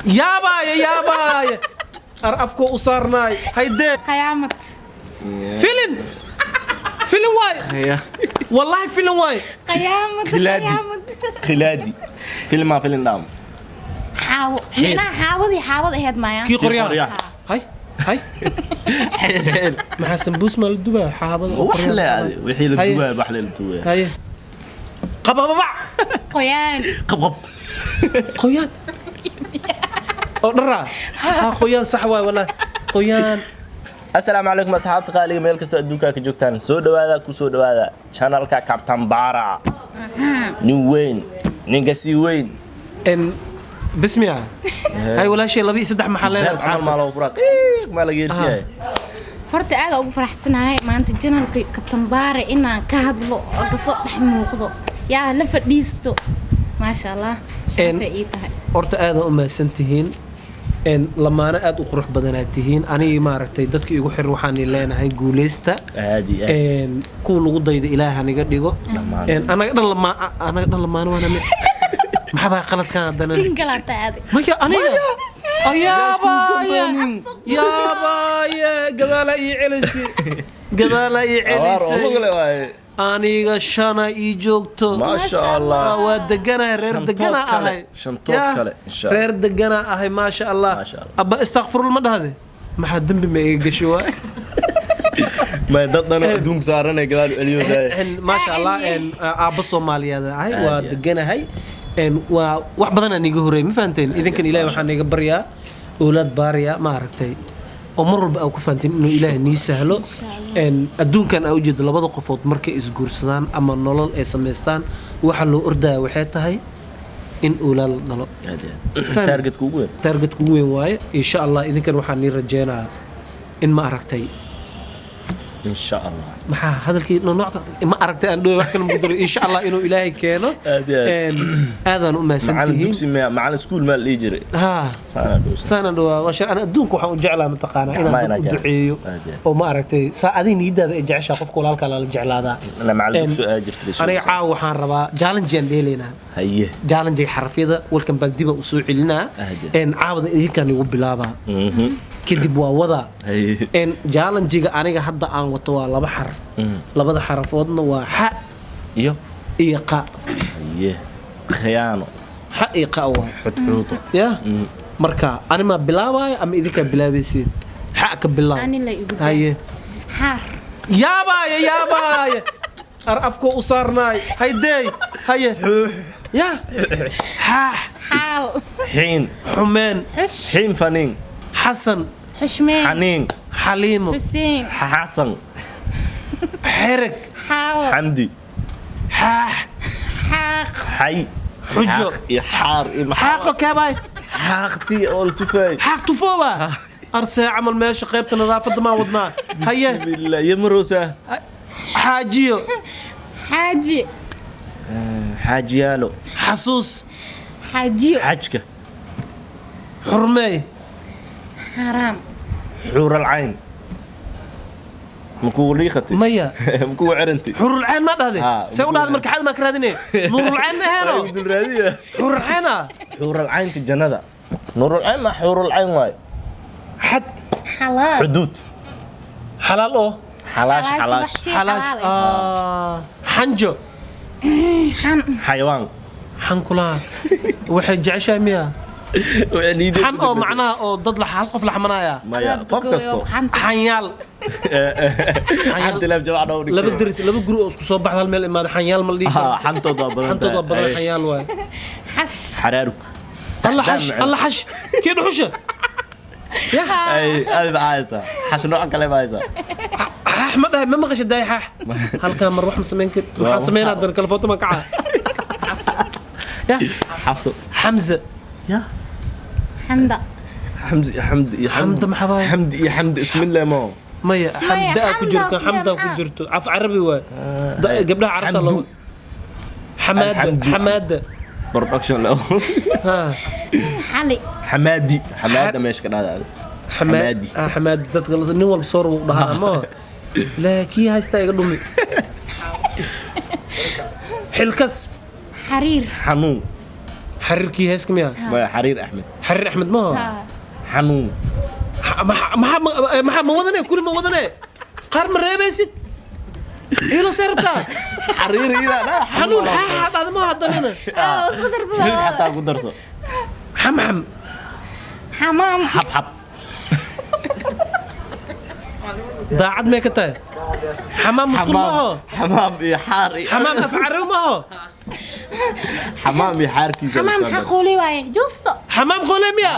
Yaabaaye, yaabaaye, ar afkoo u saarnaay haydee. Qayaamad. Filin, filin waay. Wallahi filin waay. Qayaamad. Khilaadi. Qayaamad. Khilaadi filmaa filin dhaam. Xaawo, micnaha xaawadii xaawad ahayd maya. Kii qoryaha. Qoryaha. Hay hay. Xeer xeer. Maxaa sambuus maa la dubaa xaabada oo wax qoryaha? le adi wixii la Haye. duwaay, wax le la duwaay. Haye, qabababac. Qoyaan. Qab qab. Qoyaan oo dharaa ha, qoyaan sax waay, wallahi qoyaan. Asalaamu calaykum asxaabta qaaliga, meel kastoo adduunka ka joogtaan, soo dhawaada, ku soo dhawaada channelka Captain Bara, nin weyn, ninka sii weyn. En bismiya, hay walaashay, laba iyo saddex maxaa leedahay meel camal asxaabta? Maa loo furaa qiiq maa laga yeersiyahay. Horta aad ugu faraxsanahay maanta channelka Kabtan Baare inaan ka hadlo oo kasoo dhex muuqdo, yaa la fadhiisto, maasha Allah, sharafay ii tahay. Horta aad u mahadsan tihiin, lamaano aad u qurux badanaad tihiin. Anigi maaragtay dadka igu xiran waxaan leenahay guuleysta. Aad iyo aad. Kuwa lagu dayda Ilaaha niga dhigo. Dhammaan. Anaga dhan lama, anaga dhan lamaano waana maxaa baa qaladkan haddana? Single aa tahay adig. Maya, aniga yaabaaye, yaabaaye, gadaala ii celisi, gadaala ii awaar oo celisay. Mugle waaye. Aniga shana ii joogto. Maasha Allah. Waa deganahay, reer Shantood degana kale, ahay. shantood Yaa, kale, insha Allah. Reer degana ahay, maasha Allah. Maasha Allah. Abba, istakfirul ma dhahde, maxaa dembi ma iga gashay waay? Ma dad dhan oo adduunka saaran ee gadaal u celiyo saay. Maasha Allah. Aa, aabba Soomaaliyeed ahay, waa Aad iyo aad. deganahay. Waa wax badan aan iga horreeyay, ma fahanteen? Idinkan Ilaahay waxaan iga baryaa owlaad baariya, ma aragtay, oo mar walba aa ku fahanteen inuu Ilaahay nii sahlo. Adduunkan aa ujeedo, labada qofood markay isguursadaan ama nolol ay samaystaan, waxa loo ordaya waxay tahay in owlaad la dhalo. Aad iyo aad. Targetka ugu weyn. Target ugu weyn waaye, insha Allah. Idinkan waxaan nii rajeynayaa in, ma aragtay, insha Allah. Maxaa hadalkii nooc ma aragtay aan dhowe wax kale mugu daro, insha Allah inuu Ilaahay keeno. Aad iyo aad. Aadaan u macalin mahadsantihiin. Dugsi ma macalin school maa la dhihi jiray? Ha. Saanaa dhow. Saana dhawaa waa shar. Ana adduunka waxaan u jeclaa, mataqaanaa, inaan Gacmaha dad u inaa duceeyo. Aad iyo aad. Oo ma aragtay, saa adiga niyadaada ay jeceshaa, qofka walaalkaa lala jeclaadaa. Ana macalin dugsi aa jirtay. Aniga caawa waxaan rabaa challenge aan dheelaynaa. Haye. Challenge xarafyada, welcome back, diba u soo celinaa. Aad iyo aad. Caawada idinkaan igu bilaabaa, kadib waa wadaa. Haye. Challenge-ga aniga hadda aan wato waa laba xaraf, labada xarafoodna waa xa iyo iyo qa. Haye, khiyaano. Xa iyo qa waa xudxuudo. Ya, marka ani maa bilaabaayo ama idinkaa bilaabaysiin? Xa ka bilaab. Ani la igu daa. Haye. Xaar. Yaabaaye, yaabaaye, ar afkoo u saarnaay haydeey, haye, ya, xaax. Xaal. Xiin. Xumeen. Xush. Xiin faniin. Xasan. Xushmeen. Xaniin. Xaliimo. Xuseen. Xasan. Xereg. Xaawo. Xamdi. Xaax. Xaaq. Xay. Xujo. Xaaq iyo xaar iyo maxaa? Xaaqo keebaay? Xaaqtii oo la tufaay. Xaaq tufooba, arsee camal meesha qaybta nadaafadda maa wadnaa? Haye. Bismillah iyo maroosa. Xaajiyo. Xaaji. Xaajiyaalo. Xasuus. Xaajiyo. Xajka. Xurmeey. Xaaraam. Xuural cayn makugu liiqatay? Maya. Makugu cirantay? Xurulceen maa dhahde? Haa. See u dhahde? Marka xad maa ka raadine, nuurulceen ma aheeno? Dulraadiya. Xurulceen ah. Xuural caynta jannada, nuurul cayn ma xuurul cayn waaye. Xad. Xalaal. Xuduud. Xalaal oo xalaash, xalaash. Wax shay xalaash. xalaal ah. Ah, xanjo. Xan. Xayawaan. Xan kulaha waxay jeceshahay miya? Xan oo macnaha oo dad hal qof la xamanaya? Maya, qof kasto. Xanyaal. Xanta laab jawac dhow. Laba deris, laba guri oo isku soo baxda hal meel imaada, xanyaal ma la dhihi karo? Xantood waa badan. Xantood waa badan, xanyaal waay. Xash. Xaraarug. Alla xash, alla xash, kii dhuxusha. Ay aad baa haysaa, xash nooc kale baa haysaa. Xaax ma dhahay, ma maqasha daay xaax halkaa mar wax ma samayn kari, waxaan samaynaa haddana kalefoto ma kacaa ya. Xafso. Xamza. Ya. Xamda. Xamdi iyo xamdi iyo. Xamda maxaa waaye? Xamdi iyo xamdi isku mid leh moo? Maya, xamdaa ku xamda jirto. ku Xamdaa ku maxaa? jirto, af carabi waay. Gabdhaha carabta Xamdu. loo xamaada. Alxamdu. Xamaada. Production le. Ha. Xali. Xamaadi, xamaada meesha ka dhahda. Xamaadi. Ah, xamaadi dadka nin walba soor buu dhahaa ama laa kii haystaa iga dhumi xilkas. Xariir. Xanuun. Xariirkii heeska miya? Maya, Xariir Axmed. Xariir Axmed maaha. Xanuun. Maxaa ma wadane? Kuli ma wadane, qaar ma reebaysid, ilo see rabtaa? Xariir idaa. Xanuun xaaxa dhahda ma hadanana. Isku Xiriir. darsada. Xataa ku darso. Xamxam. Xamaam. Xab xab. Daacad may ka tahay? Xamaam musqul maaho. Xamaam iyo xaar iyo Xamaam af carabi maaho. Xamaam iyo xaarkiisa. Xamaam maxaa qooli waaye? Juusto. Xamaam qole miya?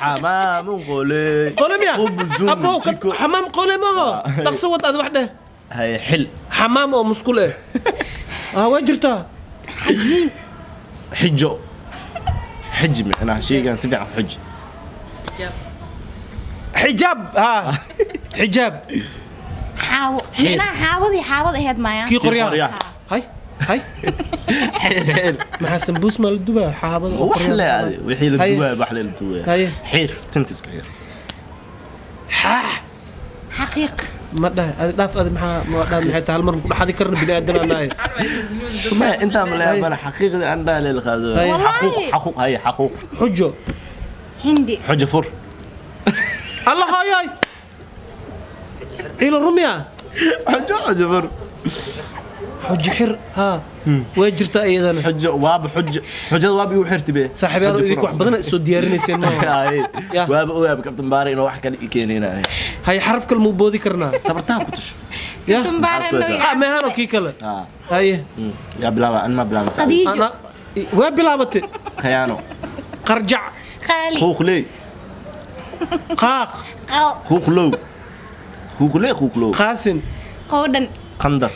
Xamaamu qoley. Qole miya? Khubzun. Abow jiko. Xamaam qole maaho, dhaqso wad aad wax dheh. Hay, xil. Xamaam oo musqul eh ah waa jirtaa. Xijo, xiji, micnaha sheygan si fiican xiji. Xijaab, ha, xijaab. Xaawo, micnaha xaawadii, xaawad ahayd maya. Kii qoryaha. Qoryaha. Hay hay. Xir xir. Maxaa sambuus maa la dubaa xaabada oo wax qoryaha? le adi wixii la Haye. duwaay, wax le la duwaay. Haye. Xir, tinta iska xir. Xaax. Xaqiiq. Ma dhahay adi, dhaaf adi, maxaa ma dhahay? Maxay tahay? Hal mar ku dhaxadi karna bini aadan aan nahay. Ma intaa ma leeyabana xaqiiqdii aan dhahay la qaado. Haye. Xaquuq xaquuq, haye, xaquuq. Xujo. Hindi. Xujo fur. Allah, hay hay, ciilo rumiya. Xujo, xujo fur. Xujo xir, ha, way jirtaa iyadana. Xujo waaba xujo, xujada waaba igu xirti be. Saaxiibayaal, idinku wax badan soo diyaarinayseen maaha? Haye. Ya. Waaba ogaaba kabtan Baare inuu wax kale i keenaynayo. Hay, xaraf kale muu boodi karnaa? Tabartaha ku tasho. Ya. Tumbaara. Qa meehano kii kale. Haye. Yaa bilaaba? An ma bilaaba. Qadiijo. Ana waa bilaabatay. Khayaano. Qarjac. Qaali. Quuqley. Qaaq. Qal. Quuqlow, quuqley, quuqlow. Qaasin. Qowdhan. Qandar.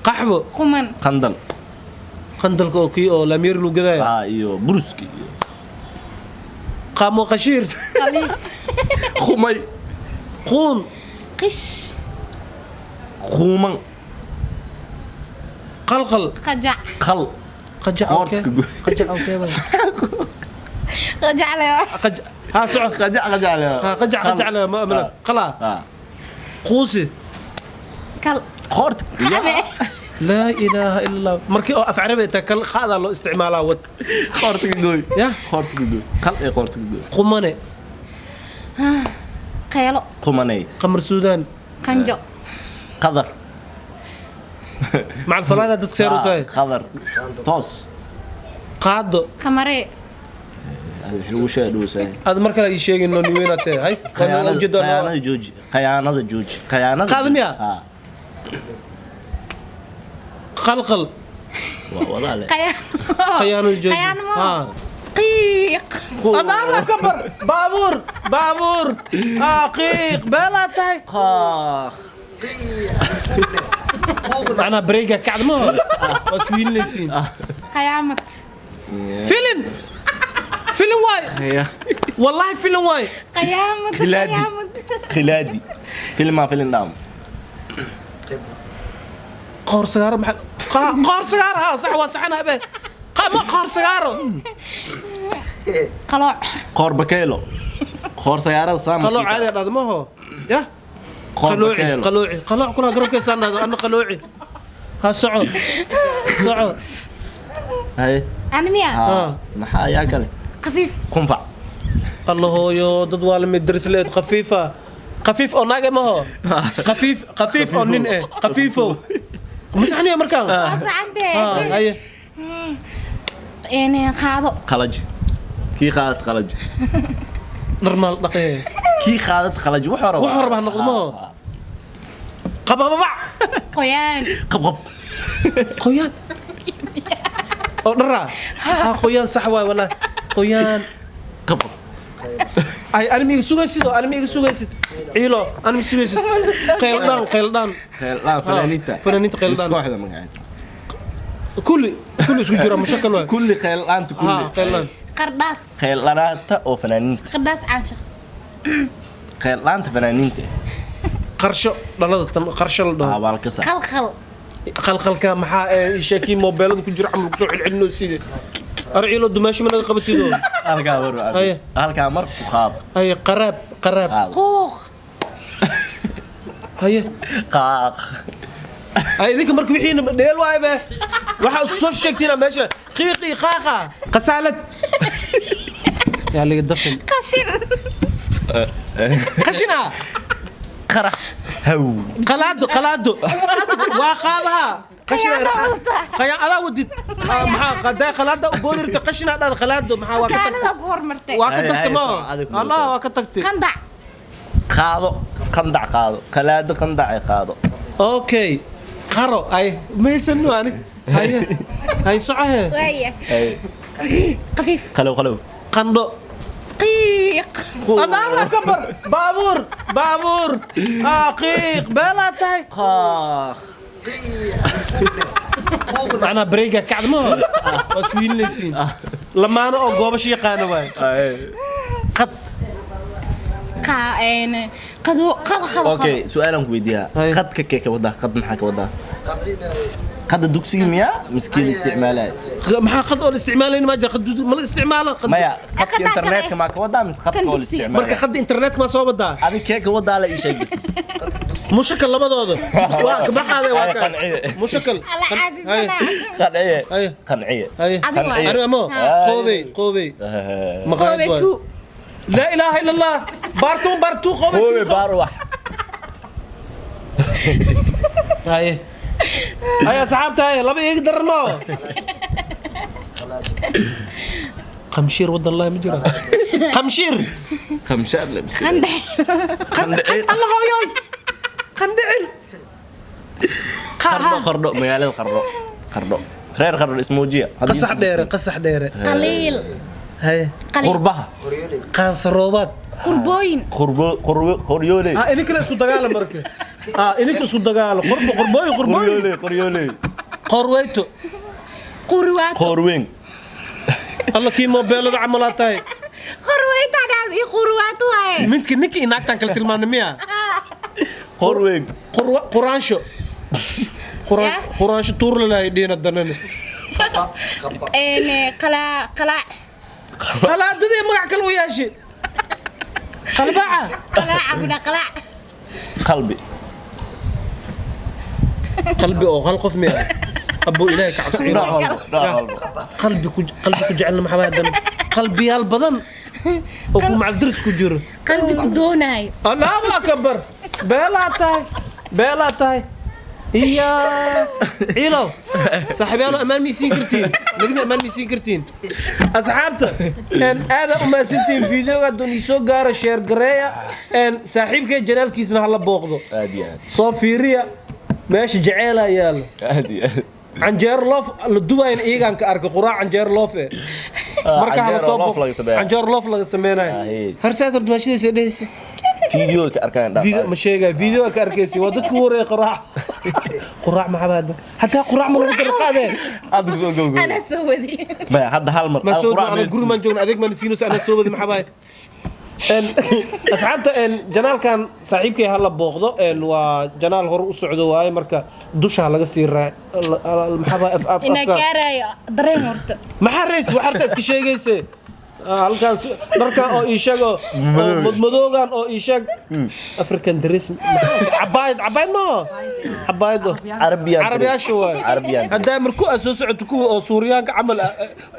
Qaxbo. Quman. Qandal. Qandalka oo kii oo laamiir lagu gadaayo. Ah, iyo buruski iyo qaamo qashiir. Qaliif. Qumay. Quun. Qish. Quuman. Qalqal. Qajac. Qal. Qajac. Qoorta okay. ka goy. Qajac, okay waay. Qajac le. Qajac, ha, soco. Qajac, qajac le. Ha, qajac, qajac le ma ma qala. Quusi. Kal. Qoorta. Qabe. Laa ilaaha ila allah, markii oo af carabi ta kal qaadaa loo isticmaalaa wad. Qoorta ka goy. Ya. Qoorta ka goy, qal ee qoorta ka goy. Qumane. Qeelo. Qumanay. Qamar suudaan. Qanjo. Qadar. Macal falaada dadka seerusay. Qadar toos. Qaado. Qamaree. Wixii lagu sheegay dhowsay. Aad mar kale ii sheegin noo niweynaatee hay. Khayaanada, khayaanada jooji, khayaanada jooji, khayaanada. Qaado miya? Ah. Qalqal. Waa walaale. Khayaanada jooji. Khayaano. Ha. Qiiq. Allahu akbar, baabuur, baabuur, qiiq beelaa tahay. Qaaq. Macnaha bareega kacda ma hore waa isku wiilinaysiin. Qayaamad. Filin, filin waay. Ya. Wallahi filin waay. Qayaamad. Khilaadi. Qayaamad. Khilaadi, filmaa filin dhaam. Qoor sagaaro, maxaa qoor sagaaro? Ha, sax, waa saxan habe. Ma qoor sagaaro. Qalooc. Qoor bakeelo, qoor sagaarada saama. Qalooc caadi dhahda ma ho ya. Qoor qalooci. bakeelo. Qalooci, qalooc kuna garabkeysaan dhahda anna qalooci. Ha, soco soco. Haye. Ani miya? Ah, maxaa yaa kale? Khafiif. Qunfac. Allah hooyo, dad waa lamid darisleed. Khafiifa, khafiif oo naag eh maho, khafiif, khafiif oo nin eh, khafiifo masaxniyo markaan. Waa sacantee. Ha, haye. Een qaado. Qalaji, kii qaadad qalaji. Dharmaal dhaqee. Kii qaadad qalaji, wax hore. Wax horeba ha noqdo maho. Qabababac. Qoyaan. Qabqab. Qoyaan oo dharaa ha, qoyaan sax waay, wallahi qoyaan. Qabqab. Ay, anima iga sugaysid oo anima iga sugaysid ciilo, anima sugaysid qayldhaan, qayldhaan. Khaylaan fanaaniinta. Fanaaniinta qayldhaan. Kooxda magaceed. Kulli, kulli isku jira, mushakal waay. Kulli khaylaanta. Ha. Kulli. Qayldhaan. Qardhaas. Khaylaanta oo fanaaniinta. Qardhaas caanshaq. Khaylaanta fanaaniinta. Qarsho, dhalada tan qarsho la dhaho. Waa la ka saar. Qalqal. Qalqalka maxaa ee sheekii moobeelada ku jira camal kusoo celcelinoo side arciilo dumaasho ma naga qabatido. Halkaa mar. Haye. Halkaa mar ku qaado. Haye, qaraab, qaraab. Qaado. Quuq. Haye. Qaaq. Ay, idinka marka wixiina dheel waay be, waxaa isku soo sheegtiina meesha qiiqii qaaqa qasaalad. Yaa liga dafin. Qashin. Qashin ah. Qarax haw. Qalaado, qalaado waa qaadaha qashin. Qayaano wadataa. Qaya adaa wadid. Maxaa qadaa qalaada u boodirta qashin aad qalaado maxaa waa ka tagtay? Qasaalada ku hormartay. Waa ka Hay, tagtay hay, ma soo, adig kuma Allah soo. Waa ka tagtay. Qandac. Qaado qandac, qaado qalaado, qandac ay qaado. Okay, qaro ay maysan ani haye hay socohe. Waaya. Ay. Qafiif. Qalow, qalow. Qandho. Qiiq. Allahu akbar, baabuur, baabuur, qiiq beelaa tahay. Qaaq. Macnaa bareega kacda ma hore waa isku wiilinaysiin lamaano oo goobasho yaqaana waay. Ay. Qad. Qaa een qado, qado, qado. Okay, su'aalan ku weydiiyaa. Hay. Qadka kee ka wadaa? Qad maxaa ka wadaa? Qadda dugsiga miyaa miskiin isticmaalaya? Maxaa qad oo la isticmaalayn? Ma jira qad, ma la isticmaalo qad. Maya, qadka Qaddaa internetka kale. Maa ka wadaa mise qadka Kan oo la dugsiga. Marka isticmaalaya? qadda internetka maa soo wadaa? Adig kee ka wadaa la ii sheeg bis. Mushakal labadooda waa kama qaaday waa Ay, ka qanciye. Mushakal. Alla caadisana. Qanciye. Ay. Qanciye. Ay. Adigu waay. Ani amo. Ha. Qoobey, qoobey maqaayad Qoobe waay. Two. Laa ilaaha illa allah, baartuun, baartuu, qoobey. Hoobe baar wax. Haye haye asxaabta, haye laba iiga daran mao qamshiir wadan lahi ma jira qamshiir. Qamshaar la miskiin. Qandac. Qandhicil. Allah hooyoy, qandhicil. Qardho, qardho, magaalada qardho, qardho, reer qardho ismoojiya. Qasax dheere, qasax dheere. Qaliil. Haye. Qaliil. Qurbaha. Qaansaroobaad. Qurbooyin. Qurbo, qurbo, qoryooley. Ha, idinkana isku dagaala marka, ha idinka isku dagaalo, qurbo, qurbooyin, qurbooyin. Qoryooley, qoryooley. Qorweyto. Qurwaato. Qoorweyn. Alla kii moobeelada camalaa tahay. Qurweyta dhaad iyo qurwaato waaye. Midka ninka iyo naagtaan kala tilmaanay miya? Qoorweyn. Quraansho. Ya? Quraansho tuurlalahay dhiina danane. Een qalaa, qalaac. Qalaadadii magac kale u yeeshay, qalbaca. Qalaaca gudha, qalaac. Qalbi. Qalbi oo hal qof miya? Abuu, ilaahay ka cabsi. Nooc walba, nooc walba. Qalbi ku qalbi ku jecelna maxaa haddana qalbiyaal badan oo ku macal diris ku jiro. Qalbi ku doonaayo. Allahu akbar, beelaa tahay, beelaa tahay iya ciilow. Saaxiibyaalo, ammaan ma isiin kartiin? Nagdi ammaan ma isiin kartiin? Asxaabta aada u mahadsantihiin. Videoga hadduu nii soo gaaro, share gareeya, saaxiibkay janaalkiisna hala booqdo. Aad iyo aad. Soo fiiriya meesha jaceelaa yaalo. Aad iyo aad. Canjeero loof la dubayna iyagaan ka arkay, quraac canjeero loof eh. Marka hala Canjeero soo loof laga sameeyaa. Canjeero loof laga sameynayo. Ahe. Harsaad horta maashidaysa dhehaysa. Video ka arkaan dhaaf. Video ma sheegay, video ka arkaysi waa dadku wareey quraac, quraac ma xabaada hataa quraac ma lagu dara qaadee. Hadda kusoo gowgow. Anaa soo wadi. Maya, hadda hal mar. Ma soo quraac ana guri maan joogna, adeeg maan siinayso, ana soo wadi maxaa baay. Asxaabta, janaalkan saaxiibkay hala booqdo, waa janaal hore u socdo waaye, marka dusha ha laga sii raac maxaa baay af af Inaa afka. gaaraayo dareen horta. Maxaa reys waxaa harta iska sheegayse? Halkaan dharkan oo ii sheeg oo madmadoogan oo ii sheeg African dress, cabaayad, cabaayad ma cabaayad oo Carabiyan. Carabiyaasha waay. Carabiyan. Haddaa markuu aad soo socoto kuwa oo Suuriyaanka camal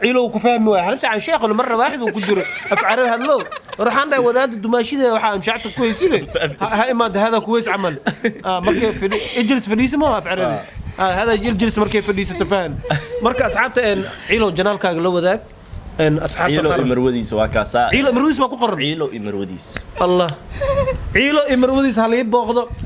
ciilow ku fahmi waay halta aan sheekhu marra waaxid uu ku jiro af carabi hadlow waxaan dhahay wadaada dumaashida waxaa anshacta ku hayside ha imaada hada kuweys camal. Markay ijlis fadhiisa ma af carabi hada ijlis markay fadhiisato faham. Marka asxaabta, ciilow janaalkaaga la wadaag asxaabta. Ciilo iyo marwadiisa waa kaasaa. Ciilo marwadiis baa ku qoran. Ciilo iyo marwadiisa. Allah, ciilo iyo marwadiis ha lii booqdo.